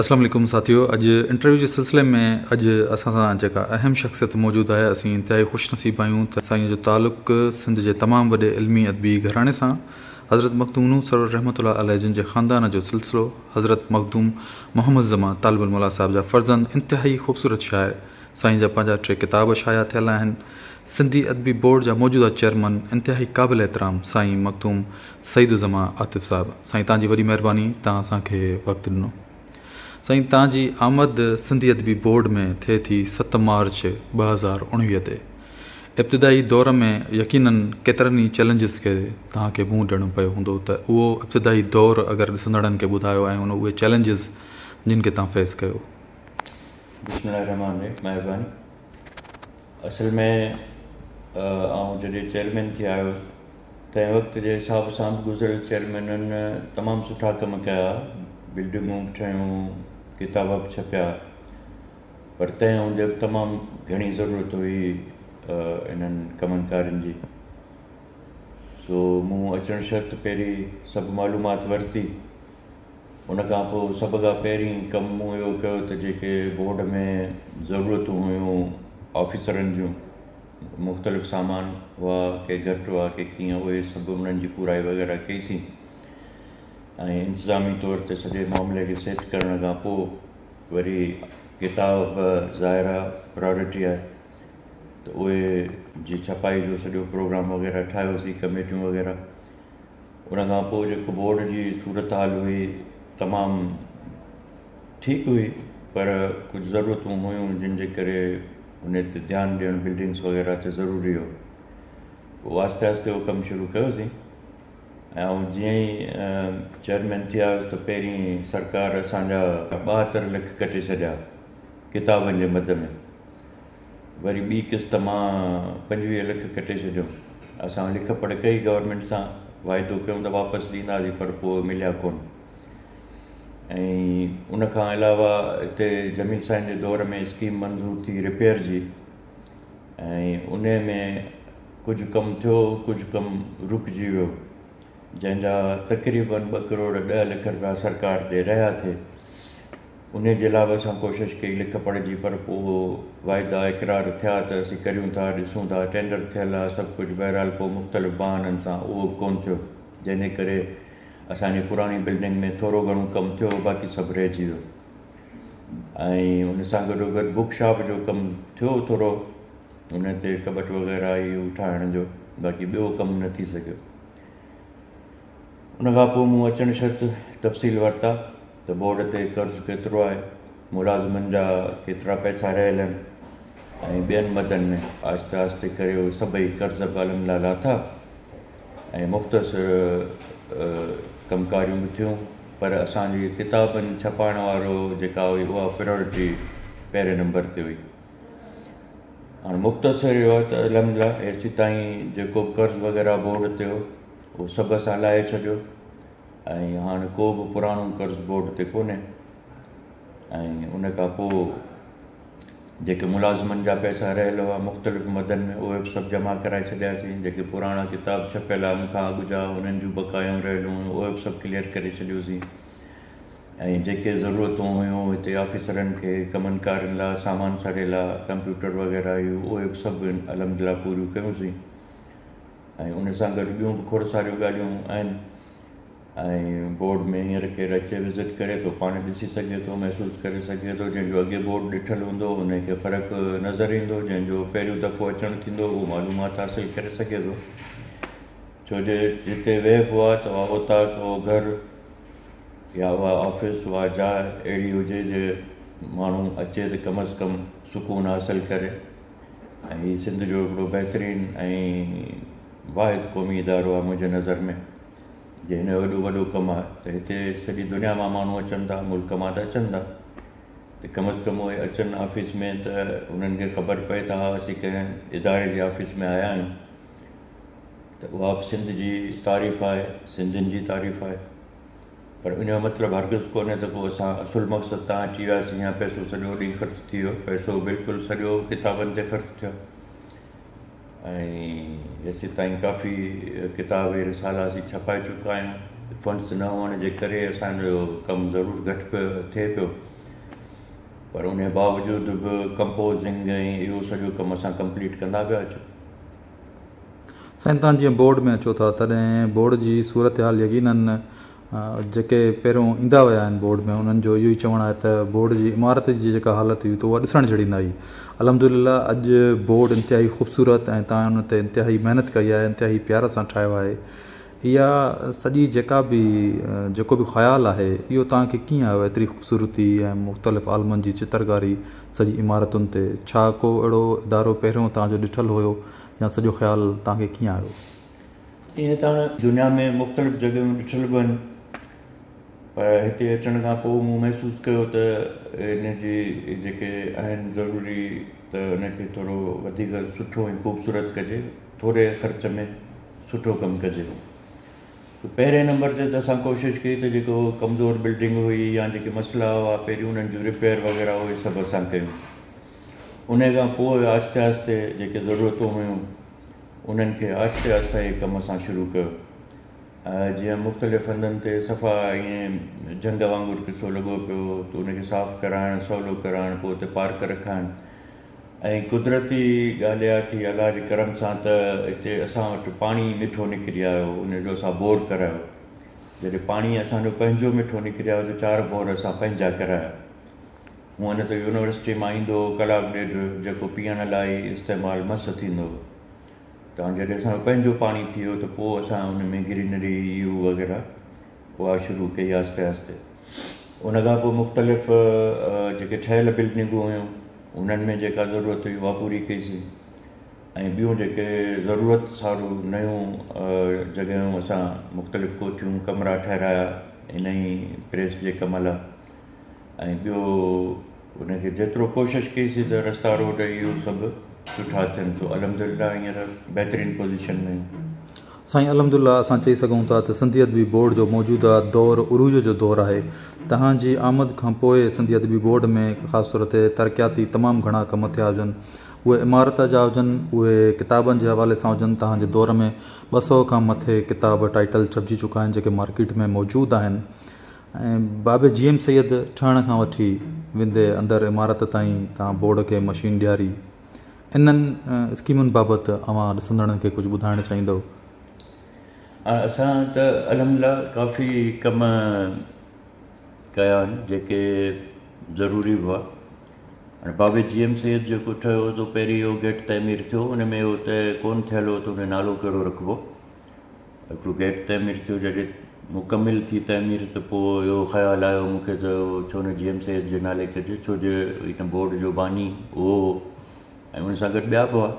اسلام عليڪم ساٿيو اڄ انٽرويو جي سلسلي ۾ اڄ اسان سان جيڪا اهم شخصيت موجود آهي اسين انتهائي خوش نصيب آهيون ته سائين جو تعلق سنڌ جي تمام وڏي علمي ادبي گهراڻي سان حضرت مخدوم نوح سرور رحمة الله عليه جن جي خاندان جو سلسلو حضرت مخدوم محمد زمان طالب الموليٰ صاحب جا فرزند انتهائي خوبصورت شاعر سائين جا پنهنجا ٽي ڪتاب شايع ٿيل آهن سنڌي ادبي بورڊ جا موجوده چيئرمن انتهائي قابل احترام سائين مخدوم سعيد الزمان عاطف صاحب سائين توهان جي وڏي مهرباني توهان اسان کي وقت ڏنو. سائين توهان جي آمد سنڌي ادبي بورڊ ۾ ٿئي ٿي 7 مارچ 2019 تي. ابتدائي دور ۾ يقينن ڪيترن ئي چئلينجز کي توهان کي منهن ڏيڻو پيو هوندو ته اهو ابتدائي دور اگر ڏسندڙن کي ٻڌايو ۽ ان اهي چئلينجز جن کي توهان فيس ڪيو. بسم الله الرحمٰن الرحيم مهرباني اصل ۾ آئون جڏهن چيئرمين ٿي آيو هوس تنهن وقت جي حساب سان به گذريل چيئرمينن تمام سٺا ڪم ڪيا، بلڊنگون به ٺهيون، ڪتاب به ڇپيا، پر تنهن هوندي به تمام گهڻي ضرورت هئي انهن ڪمن ڪارين جي. سو مون اچڻ شرط پهرين سڀ معلومات ورتي. ان کان پوء سڀ کان پهرين ڪم مون اهو ڪيو ته جيڪي بورڊ ۾ ضرورتون هيون آفيسرن جون، مختلف سامان هئا ڪي گهٽ هئا ڪي ڪيئن اهي سڀ انهن جي پورائي وغيره ڪئي سين ۽ انتظامي طور تي سڄي معاملي کي سيٽ ڪرڻ کان پوء وري ڪتاب ظاهر آهي پرائرٽي آهي ته اهي جي ڇپائي جو سڄو پروگرام وغيره ٺاهيوسين ڪميٽيون وغيره ان کان پوء جيڪو بورڊ جي صورت حال هئي تمام ٺيڪ هئي پر ڪجهه ضرورتون هيون جن جي ڪري ان تي ڌيان ڏيڻ بلڊنگس وغيره تي ضروري هو پوء آهستي آهستي اهو ڪم شروع ڪيوسين ۽ آئون جيئن ئي چيئرمين ٿي آيس ته پهرين سرڪار اسانجا 72 لک ڪٽي ڇڏيا ڪتابن جي مد ۾ وري ٻي قسط مان 25 لک ڪٽي ڇڏيو اسان لک پڙهه ڪئي گورنمينٽ سان واعدو ڪيون ته واپس ڏينداسين پر پوء مليا ڪونه ۽ ان کان علاوه هتي جميل سائين جي دور ۾ اسڪيم منظور ٿي رپيئر جي ۽ ان ۾ ڪجهه ڪم ٿيو ڪجهه ڪم رڪجي ويو جنهن جا تقريبن 2 ڪروڙ 10 لک روپيا سرڪار ڏي رهيا ٿي ان جي لاء به اسان ڪوشش ڪئي لک پڙهه جي پر پوء واعدا اقرار ٿيا ته اسين ڪريون ٿا ڏسون ٿا ٽينڊر ٿيل آهي سڀ ڪجهه بهرحال پوء مختلف بهانن سان اهو به ڪونه ٿيو جنهن جي ڪري اسان جي پراڻي بلڊنگ ۾ ٿورو گهڻو ڪم ٿيو باقي سڀ رهجي ويو ۽ ان سان گڏو گڏ بڪ شاپ جو ڪم ٿيو ٿورو ان تي ڪٻٽ وغيره اهو ٺاهڻ جو باقي ٻيو ڪم نه ٿي سگهيو ان کان پوء مون اچڻ شرط تفصيل ورتا ته بورڊ تي قرض ڪيترو آهي ملازمن جا ڪيترا پئسا رهيل آهن ۽ ٻين مدن ۾ آهستي آهستي ڪري اهي سڀئي قرض به الحمد لله لاٿا ۽ مختصر ڪم ڪاريون به ٿيون پر اسان جي ڪتابن ڇپائڻ وارو جيڪا هئي اها پريورٽي پهرين نمبر تي هئي. هاڻي مختصر اهو آهي ته الحمد لله هيسي تائين جيڪو به قرض وغيره بورڊ تي هو اهو سڀ اسان لاهي ڇڏيو ۽ هاڻي ڪو به پراڻو قرض بورڊ تي ڪونهي ۽ ان کان پوء جيڪي ملازمن جا پئسا رهيل هئا مختلف مدن ۾ اهي به سڀ جمع ڪرائي ڇڏياسين جيڪي پراڻا ڪتاب ڇپيل هئا مون کان اڳ جا انهن جون بقايائون رهيل هيون اهي به سڀ ڪليئر ڪري ڇڏيوسين ۽ جيڪي ضرورتون هيون هتي آفيسرن کي ڪمن ڪارين لاء سامان سڙي لاء ڪمپيوٽر وغيره هيون اهي به سڀ الحمد لله پوريون ڪيونسين ۽ ان سان گڏ ٻيون به کوڙ ساريون ڳالهيون آهن ۽ بورڊ ۾ هينئر ڪير اچي وزٽ ڪري ٿو پاڻ ڏسي سگهي ٿو محسوس ڪري سگهي ٿو جنهن جو اڳي بورڊ ڏٺل هوندو ان کي فرق نظر ايندو جنهن جو پهريون دفعو اچڻ ٿيندو اهو معلومات حاصل ڪري سگهي ٿو ڇو جو جتي ويهبو آهي ته اها اوطاق اهو گهر يا اها آفيس اها جاء اهڙي هجي جي ماڻهو اچي ته ڪم از ڪم سڪون حاصل ڪري ۽ هي سنڌ جو هڪڙو بهترين ۽ واحد قومي ادارو آهي منهنجي نظر ۾ جي هن جو ايڏو وڏو ڪم آهي ته هتي سڄي دنيا مان ماڻهو اچن ٿا ملڪ مان ته اچن ٿا ته ڪم از ڪم اهي اچن آفيس ۾ ته انهن کي خبر پئي ته ها اسين ڪنهن اداري جي آفيس ۾ آيا آهيون ته اها به سنڌ جي تعريف آهي سنڌين جي تعريف آهي پر ان جو مطلب هرگز ڪونهي ته پوء اسان اصل مقصد تان هٽي وياسين يا پئسو سڄو ڏينهن خرچ ٿي ويو پئسو بلڪل سڄو ڪتابن تي خرچ ٿيو ۽ هيسيتائين ڪافي ڪتاب ۽ رسالا اسين ڇپائي چڪا آهيون. فنڊس نه هئڻ جي ڪري اسان جو ڪم ضرور گهٽ پيو ٿئي پيو پر ان باوجود به ڪمپوزنگ ۽ اهو سڄو ڪم اسان ڪمپليٽ ڪندا پيا اچون. سائين توهان جيئن بورڊ ۾ اچو ٿا تڏهن بورڊ جي صورتحال يقينن جيڪي پهريون ايندا ويا آهن بورڊ ۾ انهن جو اهو ئي چوڻ آهي ته بورڊ جي عمارت جي جيڪا حالت هئي ته اها ڏسڻ جهڙي نه هئي الحمدلله اڄ بورڊ انتهائي خوبصورت ۽ توهان ان تي انتهائي محنت ڪئي آهي انتهائي پيار سان ٺاهيو آهي اها سڄي جيڪا به جيڪو به خيال آهي اهو توهان کي ڪيئن آيو ايتري خوبصورتي ۽ مختلف عالمن جي چترڪاري سڄي عمارتن تي ڇا ڪو اهڙو ادارو پهريون توهان جو ڏٺل هيو يا سڄو خيال توهان کي ڪيئن آيو؟ ائين ته دنيا ۾ مختلف جڳهيون ڏٺل به آهن پر هتي اچڻ کان پوء مون محسوس ڪيو ته ان جي جيڪي آهن ضروري ته ان کي ٿورو وڌيڪ سٺو ۽ خوبصورت ڪجي ٿوري خرچ ۾ سٺو ڪم ڪجي پهرين نمبر تي ته اسان ڪوشش ڪئي ته جيڪو ڪمزور بلڊنگ هئي يا جيڪي مسئلا هئا پهريون انهن جون رپيئر وغيره اهي سڀ اسان ڪيون ان کان پوء آهستي آهستي جيڪي ضرورتون هيون انهن کي آهستي آهستي هي ڪم اسان شروع ڪيو جيئن مختلف هنڌن تي صفا ائين جهنگ وانگر قصو لڳو پيو ته ان کي صاف ڪرائڻ سولو ڪرائڻ پوء اتي پارڪ رکائڻ ۽ قدرتي ڳالهه اها ٿي الله جي ڪرم سان ته هتي اسان وٽ پاڻي مٺو نڪري آيو ان جو اسان بور ڪرايو جڏهن پاڻي اسانجو پنهنجو مٺو نڪري آيو ته چار بور اسان پنهنجا ڪرايا هونئن ته يونيورسٽي مان ايندو هو ڪلاڪ ڏيڍ جيڪو پيئڻ لاء ئي استعمال مس ٿيندو هو ته هاڻ جڏهن اسان جو پنهنجو پاڻي ٿي ويو ته پوء اسان ان ۾ گرينري اهو وغيره اها شروع ڪئي آهستي آهستي ان کان پوء مختلف جيڪي ٺهيل بلڊنگون هيون انهن ۾ جيڪا ضرورت هئي اها پوري ڪئيسين ۽ ٻيون جيڪي ضرورت سارو نيون جڳهيون اسان مختلف ڪوٺيون ڪمرا ٺهرايا ان ئي پريس جي ڪم لاء ۽ ٻيو ان کي جيترو ڪوشش ڪئي سي ته رستا روڊ اهو سڀ سٺا ٿين سو الحمدلله هينئر بهترين پوزيشن ۾. سائين الحمدلله اسان چئي سگهون ٿا ته سنڌي ادبي بورڊ جو موجوده دور عروج جو دور آهي. توهان جي آمد کان پوء سنڌي ادبي بورڊ ۾ خاص طور تي ترقياتي تمام گهڻا ڪم ٿيا هجن اهي عمارت جا هجن اهي ڪتابن جي حوالي سان هجن توهان جي دور ۾ 200 کان مٿي ڪتاب ٽائيٽل ڇپجي چڪا آهن جيڪي مارڪيٽ ۾ موجود آهن. ۽ باب جي ايم سيد ٺهڻ کان وٺي ويندي اندر عمارت تائين توهان بورڊ کي مشين ڏياري انهن اسڪيمن بابت اوهان ڏسندڙن کي ڪجهه ٻڌائڻ چاهيندؤ؟ اسان ته الحمدلله ڪافي ڪم ڪيا آهن جيڪي ضروري به هئا هاڻي باب جي ايم سيد جيڪو ٺهيو سو پهرين اهو گيٽ تعمير ٿيو ان ۾ اهو ته ڪونه ٿيل هو ته ان جو نالو ڪهڙو رکبو هڪڙو گيٽ تعمير ٿيو جڏهن مڪمل ٿي تعمير ته پوء اهو خيال آيو مون کي ته ڇو نه جي ايم سيد جي نالي ڪجي ڇو جو هن بورڊ جو باني اهو هو ۽ ان سان گڏ ٻيا به هئا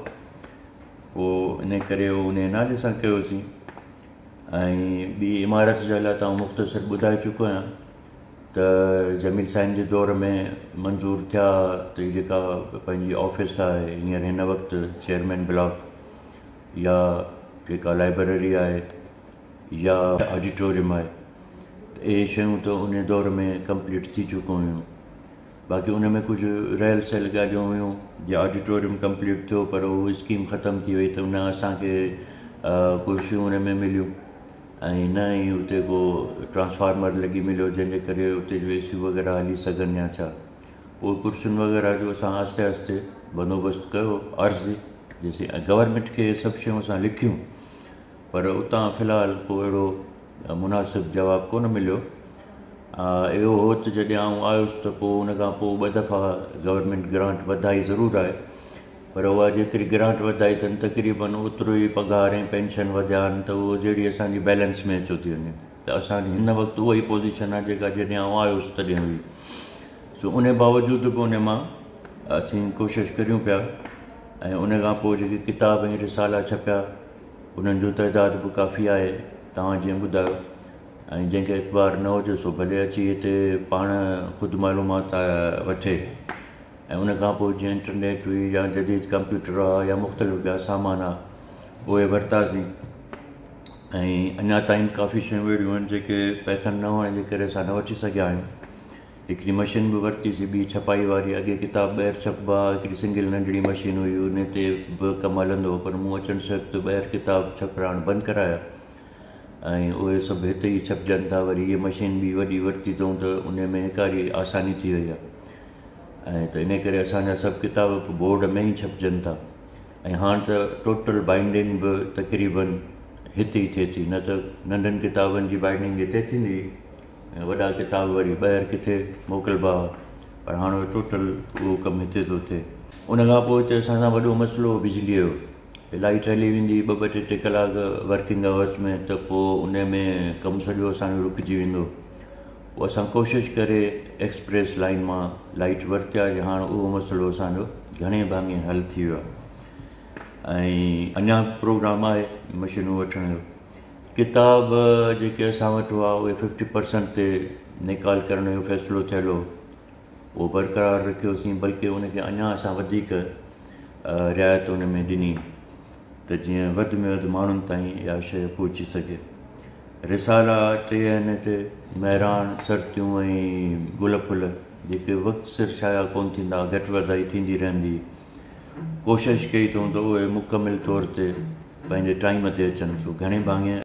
پوء ان ڪري اهو ان نالي سان ڪيوسين ۽ ٻي عمارت جي لاء ته آئون مختصر ٻڌائي چڪو آهيان ته جميل سائين جي دور ۾ منظور ٿيا ته جيڪا پنهنجي آفيس آهي هينئر هن وقت چيئرمين بلاڪ يا جيڪا لائبريري آهي يا آڊيٽوريم آهي ته اهي شيون ته ان دور ۾ ڪمپليٽ ٿي چڪيون هيون باقي ان ۾ ڪجهه رهيل سهيل ڳالهيون هيون جيئن آڊيٽوريم ڪمپليٽ ٿيو پر اهو اسڪيم ختم ٿي وئي ته نه اسانکي ڪرسيون ان ۾ مليون ۽ نه ئي اتي ڪو ٽرانسفارمر لڳي مليو جنهن جي ڪري اتي جو اي سي وغيره هلي سگهن يا ڇا پوء ڪرسين وغيره جو اسان آهستي آهستي بندوبست ڪيو عارضي جيسين ۽ گورنمينٽ کي سڀ شيون اسان لکيون پر اتان في الحال ڪو اهڙو مناسب جواب ڪونه مليو اهو هو ته جڏهن آئون آيس ته پوء ان کان پوء ٻه دفعا گورنمينٽ گرانٽ وڌائي ضرور آهي پر اها جيتري گرانٽ وڌائي اٿن تقريبن اوترو ئي پگهار ۽ پينشن وڌيا آهن ته اهو جهڙي اسانجي بيلنس ۾ اچيو ٿي وڃي ته اسانجي هن وقت اها ئي پوزيشن آهي جيڪا جڏهن آئون آيس تڏهن هئي سو ان باوجود به ان مان اسين ڪوشش ڪريون پيا ۽ ان کان پوء جيڪي ڪتاب ۽ رسالا ڇپيا انهن جو تعداد به ڪافي آهي توهان جيئن ٻڌايو ۽ جنهن کي اعتبار نه هجي سو ڀلي اچي هتي پاڻ خود معلومات وٺي ۽ ان کان پوء جيئن انٽرنيٽ هئي يا جديد ڪمپيوٽر آهي يا مختلف ٻيا سامان آهي اهي ورتاسين ۽ اڃا تائين ڪافي شيون اهڙيون آهن جيڪي پئسن نه هئڻ جي ڪري اسان نه وٺي سگهيا آهيون هڪڙي مشين به ورتي سي ٻي ڇپائي واري اڳي ڪتاب ٻاهر ڇپبا ها هڪڙي سنگل ننڍڙي مشين هئي ان تي به ڪم هلندو هو پر مون اچڻ شرط ٻاهر ڪتاب ڇپرائڻ بند ڪرايا ۽ اهي سڀ هتي ئي ڇپجن ٿا. وري هيء مشين به وڏي ورتي اٿئون ته ان ۾ هيڪاري آساني ٿي وئي آهي ۽ ته ان ڪري اسان جا سڀ ڪتاب بورڊ ۾ ئي ڇپجن ٿا. ۽ هاڻ ته ٽوٽل بائنڊنگ به تقريبن هتي ئي ٿئي ٿي، نه ته ننڍن ڪتابن جي بائنڊنگ هتي ٿيندي هئي ۽ وڏا ڪتاب وري ٻاهر ڪٿي موڪلبا هئا، پر هاڻ ٽوٽل اهو ڪم هتي ٿو ٿئي. ان کان پوء هتي اسان سان وڏو مسئلو هو بجليء جو. لائيٽ هلي ويندي هئي ٻه ٻه ٽي ٽي ڪلاڪ ورڪنگ آورس ۾ ته پوء ان ۾ ڪم سڄو اسان جو رڪجي ويندو. پوء اسان ڪوشش ڪري ايڪسپريس لائين مان لائيٽ ورتي آهي هاڻ اهو مسئلو اسان جو گهڻي ڀاڱي حل ٿي ويو آهي ۽ اڃا به پروگرام آهي مشينون وٺڻ جو. ڪتاب جيڪي اسان وٽ هئا اهي ففٽي پرسنٽ تي نيڪال ڪرڻ جو فيصلو ٿيل هو، اهو برقرار رکيوسين بلڪه ان کي اڃا اسان وڌيڪ رعايت ان ۾ ڏني ته جيئن وڌ ۾ وڌ ماڻهن تائين اها شيء پهچي سگهي. رسالا ٽي آهن هتي، مهراڻ، سرتيون ۽ گل ڦل، جيڪي وقت سر شايع ڪونه ٿيندا، گهٽ وڌائي ٿيندي رهندي. ڪوشش ڪئي اٿئون ته اهي مڪمل طور تي پنهنجي ٽائيم تي اچن، سو گهڻي ڀاڱي.